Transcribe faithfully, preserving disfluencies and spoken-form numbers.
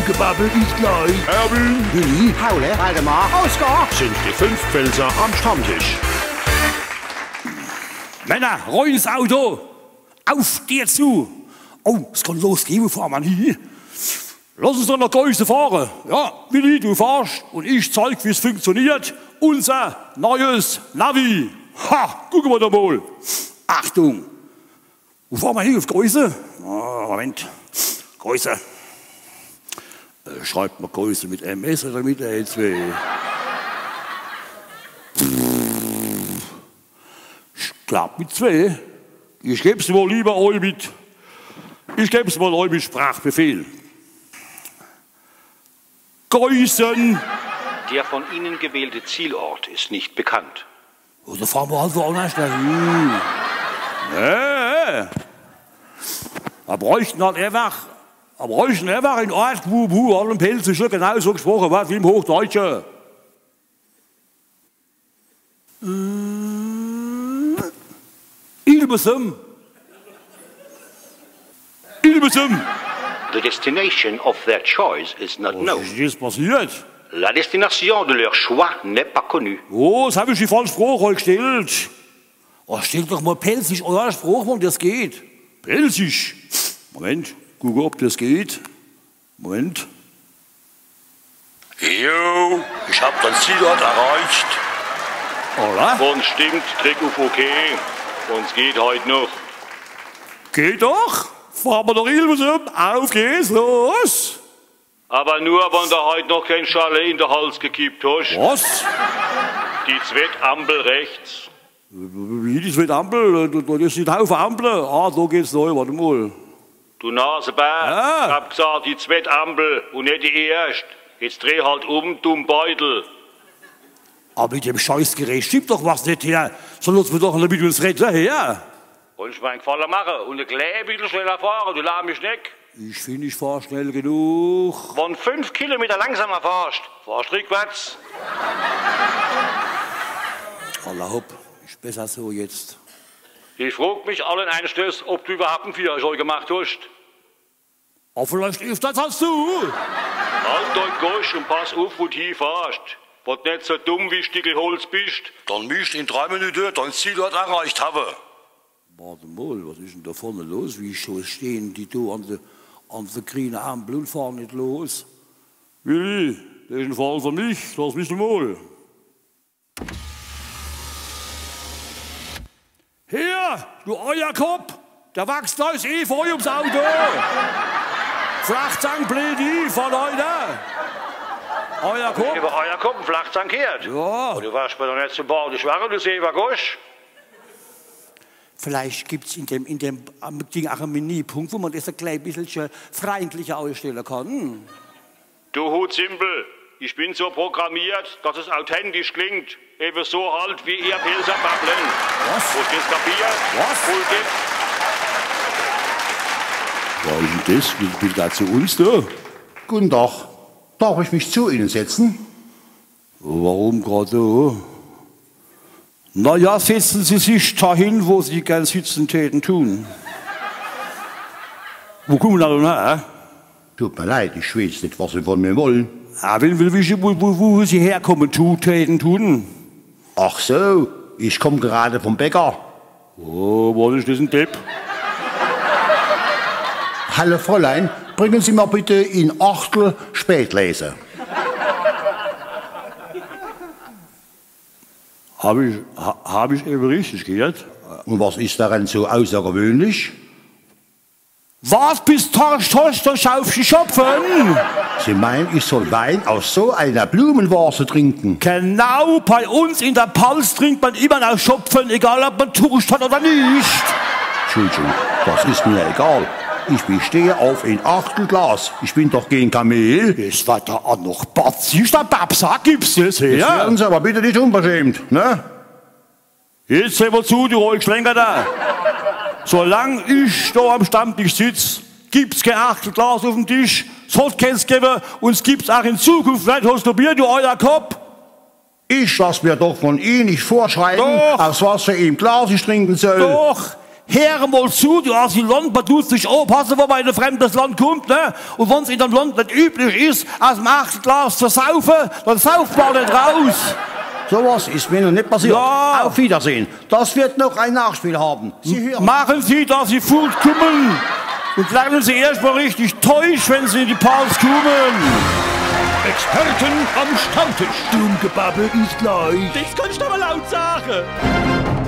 Gebabbel is gleich. Erwin, Willi, Paule, Waldemar, Oskar sind die fünf Pälzer am Stammtisch. Männer, rein ins Auto! Auf dir zu! Oh, es kann losgehe, wo fahre mer hie? Lass uns doch noch Geuße fahre. Ja, Willi, du fahrst und ich zeig, wie's funktioniert. Unser neues Navi. Ha, gucke mer doch mol. Achtung! Wo fahre mer hie? Auf Geuße? Ah, Moment. Geuße. Äh, schreibt mer Geuße mit M S oder mit R zwei? Ich glaab mit zwei. Ich geb's mol liewer ei mit. Ich geb's mol ei mit Sprachbefehl. Geußen. Der von Ihnen gewählte Zielort ist nicht bekannt. Oder fahre mer halt woanders hie? Nee. Mer bräuchte halt einfach, mer bräuchte einfach en Ort, wo, wo halt im Pälzische genauso gesproche werd wie im Hochdeutsche. Äh, Ilbesem. Ilbesem. The destination of their choice is not known. Was is jetzt passiert? La destination de leur choix n'est pas connue. Oh, jetzt hab ich die falsch Sproch eigestellt. Oh, stellt doch mol Pälzisch, oder? Sproch, wann das geht. Pälzisch? Moment, gucke, ob das geht. Moment. Jo, ich hab den Zielort erreicht. Oder? Wann's stimmt, drick auf OK. Wann's geht, halt noch. Geht doch. Fahre mer doch Ilbesem. Auf geht's, los. Aber nur, wann du halt noch kein Schale in de Hals gekippt hast. Was? Die zwett Ampel rechts. Wie, die zwett Ampel? Do, do is die Haufe Ampel. Ah, do geht's neu, wart mol. Du Nasebär, ja. Ich hab gesagt, die zwett Ampel und net die erscht. Jetzt dreh halt um, dumm Beidel. Aber mit dem Scheißgerät stimmt doch was net, her. Soll uns mer doch net mit uns redde, her. Kannst mer en Gefalle mache und e klä bissel schneller fahre, du lahmische Schneck. Ich find, ich fahr schnell genug. Wann fünf Kilometer langsamer fahrst, fahrst rückwärts. Alla hopp, is besser so jetzt. Ich frag mich allen Ernstes, ob du überhaupt en Führerschein gemacht hast. Ah, vielleicht öfters als du. Halt dei Gosch und pass uff, wo du hiefahrst. Wann du net so dumm wie Stickel Holz bist, dann misst in drei Minute dein Zielort erreicht habe. Wart mol, was is denn do vorne los? Wieso stehen die do an de, an de grüne Ampel und fahren net los? Willi, das is en Fall für mich, lass mich mol. Hier, du Eierkopp, do wachst gleich Efeu ums Auto. Flachzang, Bledi, von heute. Eierkopp. Über Eierkopp und Flachzang gehört. Ja. Und du warst mir doch net sympathisch, warum, du Seebergosch? Vielleicht gibt's in dem, in dem, ähm, Ding auch en Menüpunkt, wo man das ein klein bisschen freundlicher ausstellen kann. Hm? Du Hutsimpel, ich bin so programmiert, dass es authentisch klingt. Eben so halt, wie ihr Pälzer babbeln. Was? Hast du das kapiert? Was? Voll geht's. Wer is denn das? Will, will der zu uns do? Guten Tag. Darf ich mich zu Ihnen setzen? Warum grad do? Na ja, setzen Sie sich dahin, wo Sie gern sitzen täten tun. Wo kommen Sie denn her? Tut mir leid, ich weiß nicht, was Sie von mir wollen. Ah, wenn, wenn, wo, wo, wo Sie herkommen, tu-, täten tun. Ach so, ich komm gerade vom Bäcker. Oh, was is das en Depp? Hallo Fräulein, bringen Sie mir bitte en Achtel Spätlese. Hab ich, ha-, hab ich eben richtig gehört? Und was ist daran so außergewöhnlich? Was, bist du tosch, tosch, tosch auf die Schopfen? Sie meinen, ich soll Wein aus so einer Blumenvase trinken? Genau, bei uns in der Palz trinkt man immer aus Schopfen, egal ob man Durst hat oder nicht. Entschuldigung, das ist mir egal. Ich bestehe auf ein Achtelglas. Ich bin doch kein Kamel. Jetzt wird er auch noch batzig, der Babsack, gibt's das her? Jetzt werden Sie aber bitte nicht unverschämt, ne? Jetzt hör mal zu, du Rollschlenker da. Solang ich da am Stammtisch sitz, gibt's kein Achtelglas auf dem Tisch, es hat keins gegeben und es gibt's auch in Zukunft nicht. Hast du Bier, du alter Kopp? Ich lass mir doch von Ihnen nicht vorschreiben, doch, aus was für einem Glas ich trinken soll. Doch, Heer mol zu, du Asylant, mer dut sich uffpasse, wenn mer in e fremdes Land kummt, ne? Un wenn's in dem Land net üblich is, aus em achte Glas zu saufe, dann sauft mer net raus. Sowas is mir noch net passiert. Ja. Auf Wiedersehen. Das wird noch ein Nachspiel haben. Sie hören. Machen Sie, dass Sie fortkommen. Und lernen Sie erst mal richtig Deutsch, wenn Sie in die Palz kommen. Experten am Stammtisch. Dumm Gebabbel is gleich. Das kannst du aber laut sagen.